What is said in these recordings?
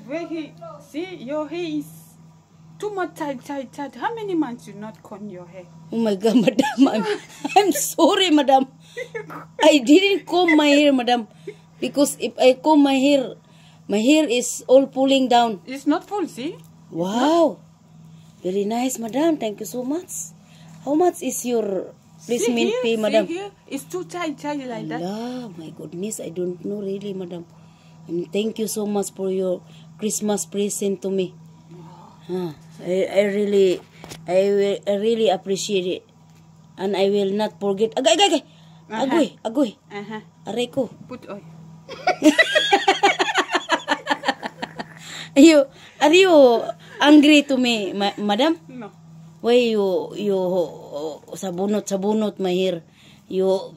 very. See, your hair is too much tight, tight, tight. How many months you not comb your hair? Oh my God, madam. I'm sorry, madam. I didn't comb my hair, madam. Because if I comb my hair is all pulling down. It's not full, see? Wow. Very nice, madam. Thank you so much. How much is your placement See here, fee, madam? see here? It's too tight, tight like that. Allah, my goodness, I don't know really, madam. And thank you so much for your Christmas present to me. Huh. I really appreciate it. And I will not forget. Agay, agay, agay. Agoy, agoy. Aray ko. Put oil. Are you angry to me, madam? No. Why you sabunot my hair? You,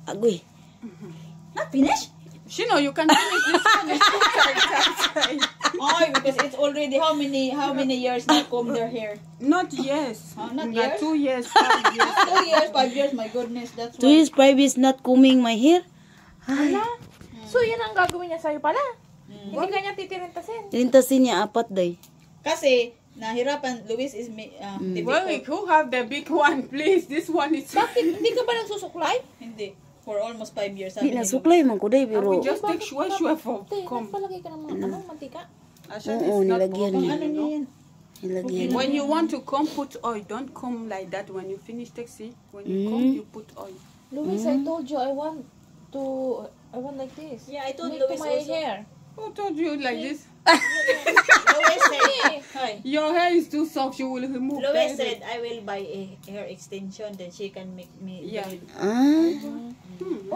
agoy. Not finished? Shino, you can finish this one. It's too tight, tight, tight. Oh, because it's already how many years not comb their hair? Not years. Oh, not Nga years? 2 years, 5 years. 2 years, 5 years, my goodness, that's 2 why. years, 5 years not combing my hair. Ay. So, yan ang gagawin niya sa'yo pala. Hindi ka niya titirintasin. Tirintasin niya 4 day. Kasi, nahirapan, Luis is difficult. Well, who have the big one, please? This one is... Bakit? Hindi ka ba nagsusuklay? Hindi. For almost 5 years. Di Sabi ni na suklay man ko day, I pero... will just take shwe shwe for Te, comb. nagpalagay ka ng mga ano, mantika. Actually, Oo, it's not nilagyan broken, niya. Ano you know. niya yan? Nilagyan. When you want to comb, put oil. Don't comb like that. When you finish taxi, when you comb, you put oil. Luis, I told you I want like this. Yeah, I told Make to Luis my also. hair. Who told you like this? Luis said, hi. Your hair is too soft. You will remove. Luis That. said, I will buy a hair extension, then she can make me. Yeah. Ah.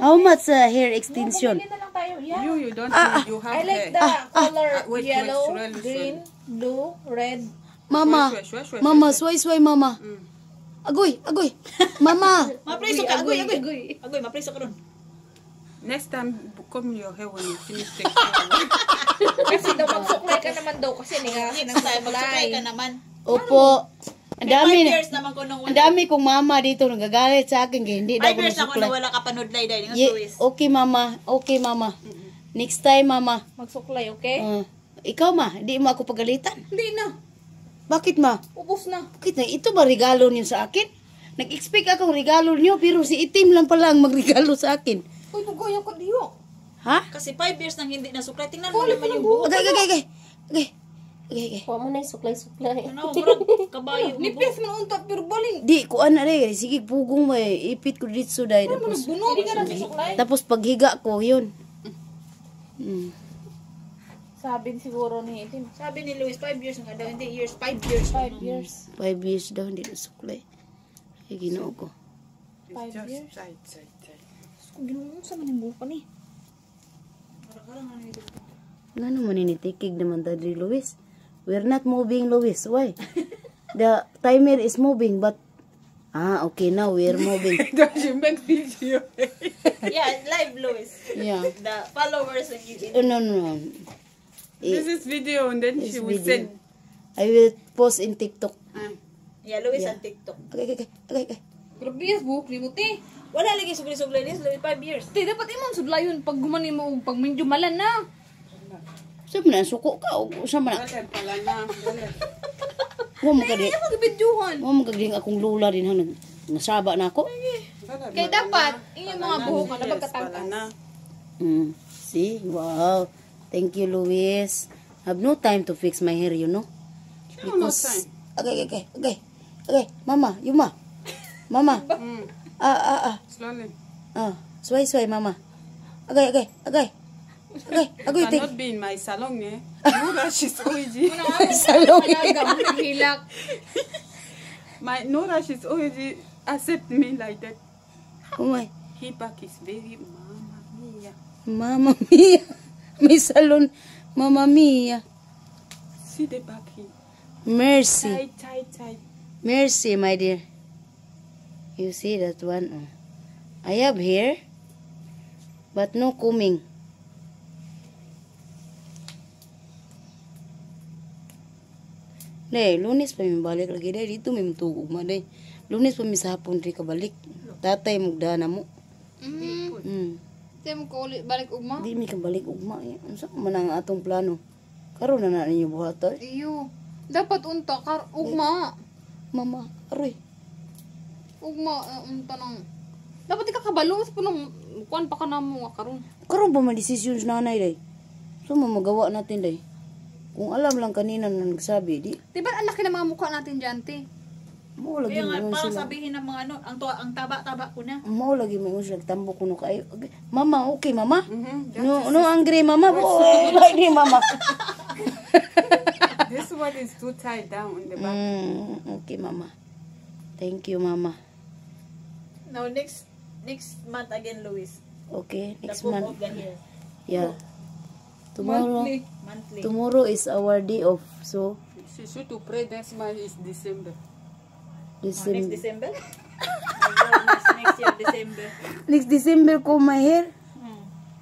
How much hair extension? Bumili na lang tayo. Yeah. You don't need. You have I like hair. the color Wait, wait, yellow, slowly, green, blue, red. Mama, Shwe, shwe, shwe, mama, sway, sway, mama. Agoy, agoy. Mama. Mapreso ka, agoy, agoy. Agoy, mapreso ka ron. Next time, comb your hair when you finish taxi. Kasi daw magsuklay ka naman daw kasi hindi ka kasi Next time, magsuklay nagsuklay. ka naman. Opo. Ang dami 5 na. years naman ko nung Ang dami kong mama dito nagagalit sa akin kaya hindi daw 5 ko years na ko nasuklay. nung wala ka panudlay dahil nga Luis. Okay, mama. Okay, mama. Next time, mama. Magsuklay, okay? Ikaw, ma. Hindi mo ako pagalitan. Hindi na. Bakit, ma? Ubos na. Bakit na? Ito ba regalo niyo sa akin? Nag-expect akong regalo niyo pero si itim lang pala ang magregalo sa akin. Uy, bugoy ako diyo. Ha? Kasi 5 years nang hindi nasuklay. Tingnan mo naman yung buhok. Okay, okay, okay. Okay. Okay, okay. Kuha mo na yung suklay-suklay. Ano, murag kabayo. Nipis man unta pero balin. Di, kuan na rin. Sige, pugong may ipit ko dito dahil. Tapos, Hindi ka nagsusuklay. tapos paghiga ko, yun. Sabi siguro ni Itim. Sabi ni Luis, 5 years nga daw. Hindi years, 5 years. 5 years. 5 years daw, hindi na suklay. Ay, Ginoo ko. It's just tight, tight, tight. Ginoo sa man yung buhok ni. Nga naman ninitikig naman tadri, Luis. We're not moving, Luis. Why? The timer is moving, but... Ah, okay, now we're moving. Don't you make video? Yeah, live Luis. Yeah. The followers and you. Oh, no, no, no. This is video and then This she will video. send. I will post in TikTok. Yeah, Luis on TikTok. Okay. Grabe yes, buhok ni mo, te. Wala lagi sugli-sugli this, Luis, 5 years. Te, dapat imong sudlayon pag gumani mo og pag medyo malan na. Sa man na, suko ka. O, sa man na. Wala pala na. Wala. Wa mo kadi. Ako gibidyohan. Wa mo kadi akong lula din ha. Nasaba na ako. Kay dapat inyong mga buhok na Yes, pala pagkatangkas. na. See? Wow. Thank you, Luis. Have no time to fix my hair, you know. Sure, no time. Okay. Okay, mama, yuma. Mama. Ah. Slowly. Ah, sway, sway, mama. Okay. Okay, agoy, take. Cannot be in my salon, eh? Nora, she's already. Salon. Hilak. My Nora, she's already accept me like that. Oh my. He back is very mama mia. Mama mia. May salon. Mama mia. See the back here. Mercy. Tight, tight, tight. Mercy, my dear. You see that one? Oh. I have hair, but no combing. Day, Lunes pa mi balik lagi day dito mi mutugog ma day. Lunes pa mi sa hapon ri kabalik. Tatay mugdana mo. Di mo ko ulit balik ugma. Di mi kabalik ugma. Eh. Unsa man ang atong plano? Karon na na ninyo buhaton. Iyo. Dapat unta kar ugma. Mama, aroy. Ugma unta nang. Dapat di ka kabalo sa punong kuan pa ka na mo nga karon. Karon pa man desisyon sa nanay day. So mamagawa natin day. Kung alam lang kanina na nagsabi, di Di ba ang laki ng mga mukha natin dyan, te? mo lagi Kaya nga, mo parang sila. sabihin ng mga ano, ang taba-taba ko na. Mo lagi mo sila tambok kuno kayo. Mama, okay mama? Mhm. No, no angry mama. Oh, like ni mama. This one is too tight down on the back. Okay mama. Thank you mama. Now, next month again, Luis. Okay, The next comb month. of the hair. Yeah. Tomorrow, Monthly. Monthly. tomorrow is our day off. So, She should to pray next month is December. Oh, next December. December? My God, next year, December. Next December ko my hair.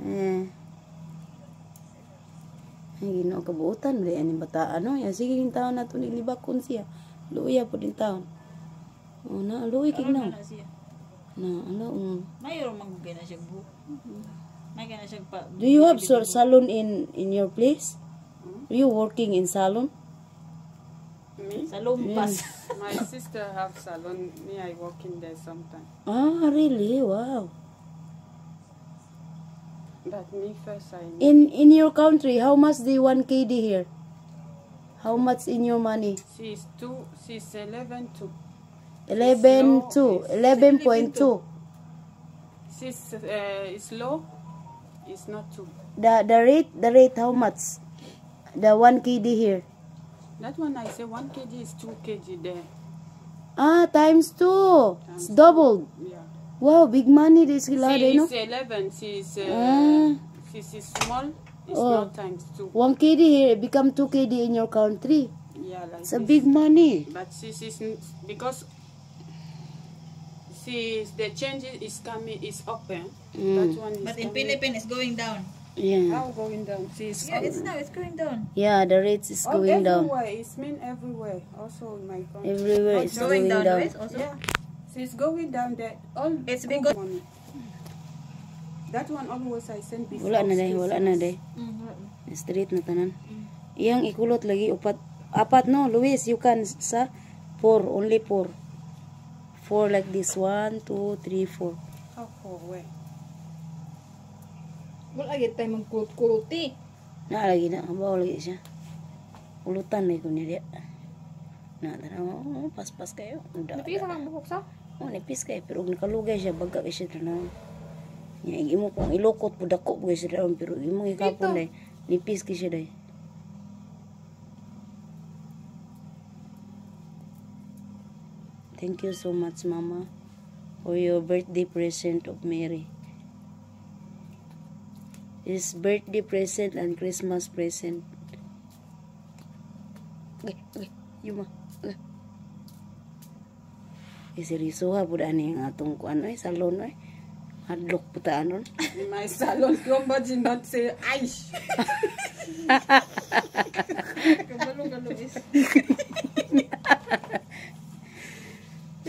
Eh. Ay, Ginoo kabuutan dili ani bata ano ya sige ning taon nato nilibakon siya. Luya po din taon. Oh na luoy kig na. Ano siya? Na ano. Mayroon manggugay na siya buhok. May na siya pa. Do you have salon in your place? Are you working in salon? Me? Sa lumpas. My sister have salon. Me, I work in there sometime. Ah, really? Wow. But me first, I need. In your country, how much the 1 KD here? How much in your money? She's two. She's 11 to. 11.2. 11.2. She's is low. It's not two. The rate how much? The 1 KD here. That one I say 1 kg is 2 kg there. Ah, times 2. It's doubled. Yeah. Wow, big money this sila She no? is 11. She's Ah. she's is small. It's Oh. not times two. 1 KD here it become 2 KD in your country. Yeah, like It's a this. big money. But she is because she the change is coming is open. That one is But in coming. Philippines, it's going down. Yeah. How going down? She's Yeah, it's now, it's going down. Yeah, the rates is all going down. everywhere. It's mean everywhere. Also in my country. Everywhere it's Going going down, down. Luis, also. Yeah. She's going down there. All It's good because- money. That one always I send before. Wala na day, wala na day. Straight na tanan. Iyang ikulot lagi upat apat no, Luis, you can sa four, only four. Four like this. One, two, three, four. How for where? Wala gyud tayo magkulot-kulot eh. Na lagi na, kabaw lagi siya. Ulutan lagi ko niya. Na, tanaw, oh, paspas kayo. Da, Nipis ang buhok sa? Oh, nipis kayo. Pero og nakalugay siya, baga kay siya tanaw. Nya, imo kung ilokot po, dako po siya daon. Pero imo gikapon day, nipis kay siya day. Thank you so much, Mama, for your birthday present of Mary. His birthday present and Christmas present. Okay, Yuma. Okay. Eh, seryoso ha, po ani ang atong kuan oy, salon oy. Hadlok po ta anon. In my salon, somebody not say, Aish. Kabalo ka, Luis.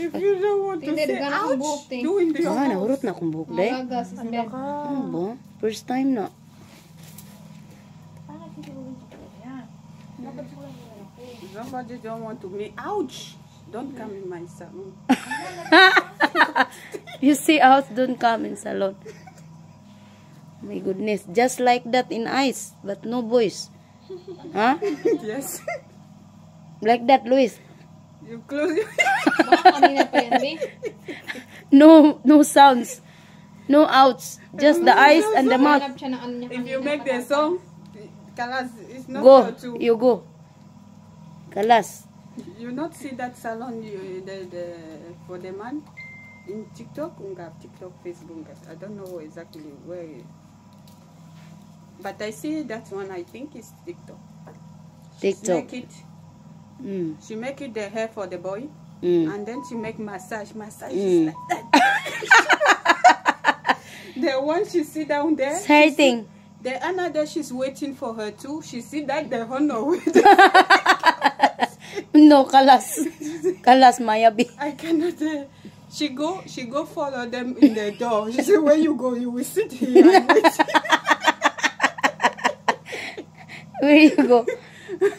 If you don't want to Hindi, say, daghan akong ouch, buhok, te. do in the Ah, nahurot na akong buhok day. Malaga sa bed. Ano ba? First time na. Somebody don't want to me, ouch. Don't come in my salon. You see out, don't come in salon. My goodness, just like that in eyes, but no voice. Huh? Yes. Like that, Luis. You close your Baka kanina pa yan, be. No, no sounds. No outs. Just the eyes and the mouth. Hanap siya ng ano niya If you kanina. make the song, Kalas, it's not Go. your two. You go. Kalas. You not see that salon you, the for the man in TikTok, unga TikTok, Facebook. I don't know exactly where. But I see that one. I think it's TikTok. She TikTok. make it. She make it the hair for the boy, and then she make massage. Massage is like that. The one she sit down there. It's hurting. The another she's waiting for her too. She see that the honor with. No, kalas. Kalas, mayabi. I cannot. She go follow them in the door. She say, "Where you go, you will sit here and wait." Where you go?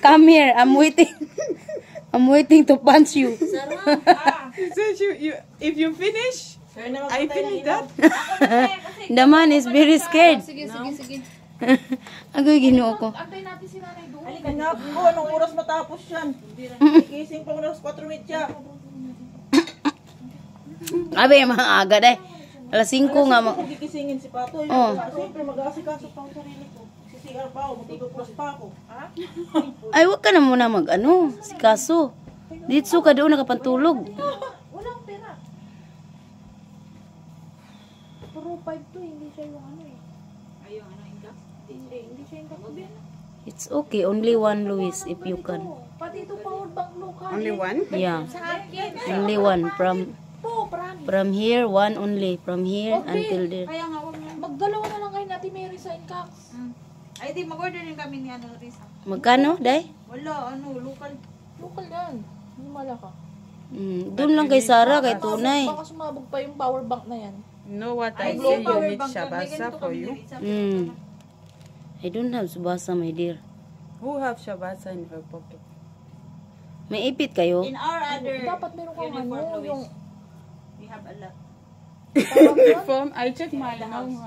Come here. I'm waiting. I'm waiting to punch you. She say, you, if you finish, Sir, na I magpatay ng finish ilaw. that. The man is very scared. Sige, sige, sige. Agoy, Ginoo ko. Antayin natin si nanay doon. Naku, anong oras matapos yan? Gising pa ko na alas 4:30. Abe, mga aga day. Alas 5 nga. Kung gigisingin si Patoy, Oh. siyempre mag-aasikaso pa ang sarili ko. Si-CR pa ako, magtutupros pa ako. Ha? Ay, wag ka na muna mag ano, si kaso. Dito ka doon nakapantulog. Walang pera. Puro 5 to, hindi siya yung ano eh. Ayun, ano, ingas? Hindi, hindi siya yung kakabin. It's okay, only one, Luis, if you can. Pati ito power bank local. Only one? Yeah, Sa akin. only one from Po, promise. from here, one only from here Okay. until there. Kaya nga, wag na. Magdalawa na lang kayo natin Mary sa Incax. Ay, di, mag-order din kami ni ano, Risa. Magkano, day? Wala, ano, local. Local yan. Hindi mala ka. Doon lang kay Sarah, kay Tunay. Baka sumabog pa yung power bank na yan. Know what I Ay, say? You power need bank yun. May shabasa ganito for kami ni you. Risa. I don't have subasa, my dear. Who have shabasa in her pocket? May ipit kayo? In our other Dapat meron kang uniform, ano, Luis, yung we have a lot. Uniform. I check my mom.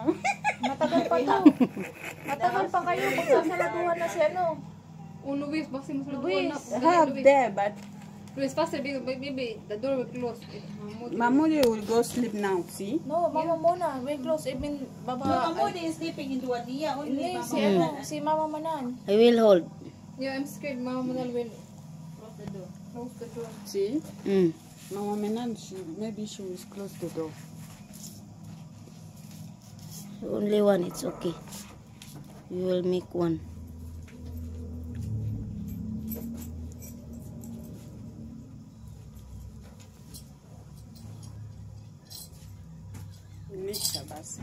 Matagal pa to. Matagal pa kayo. Pagsasaraduhan na si ano. Oh, Luis, basta masaladuhan na. Luis. Have Luis, there, but Luis, faster, because maybe the door will close. Mamuli will go sleep now. See? No, mama muna. We close. I mean, baba. No, Mamuli is sleeping in Duania only. Hindi, Mama si ano, si Mama Manan. I will hold. Yeah, I'm scared. Mama Manal will close the door. Close the door. See? Mama Menan, she maybe she will close the door. Only one, it's okay. We will make one. You need shabasa.